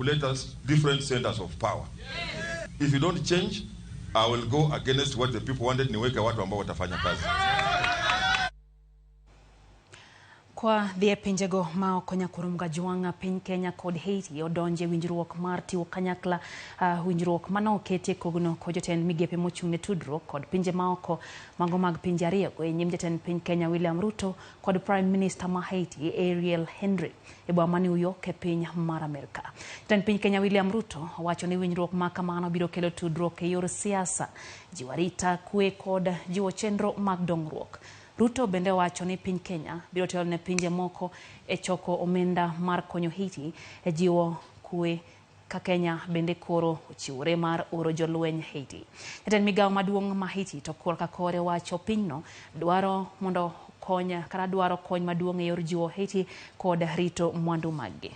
Let us different centers of power. If you don't change, I will go against what the people wanted, niweke watu ambao watafanya kazi. Kwa dhi e pinjego ma oko Nyakurum Gajwang' piny Kenya kod Haiti odonje winjruok mar tiwo kanyakla winjruok mane oketie kogno kod jotend migepe mochung' ne tudruok kod pinje maoko mago mag pinje ariyogo e nyim jatend piny Kenya William Ruto kod Prime Minister ma Haiti Ariel Henry e boma ma New York e piny mar Amerka. Jatend piny Kenya William Ruto owacho ni winjruok ma kamano biro kelo tudruok e yor siasa, jiwo arita kwe kod jiwo chenro mag dongruok. Ruto bende owacho ni piny Kenya biro telo ne pinje moko e choko omenda mar konyo Haiti e jiwo kwe ka Kenya bende koro ochiwore mar oro jolweny Haiti. Jatend migawo maduong' ma Haiti to korka kore wacho pinyno dwaro mondo kony kata dwaro kony maduong' e yor jiwo Haiti kod rito mwandu maggi.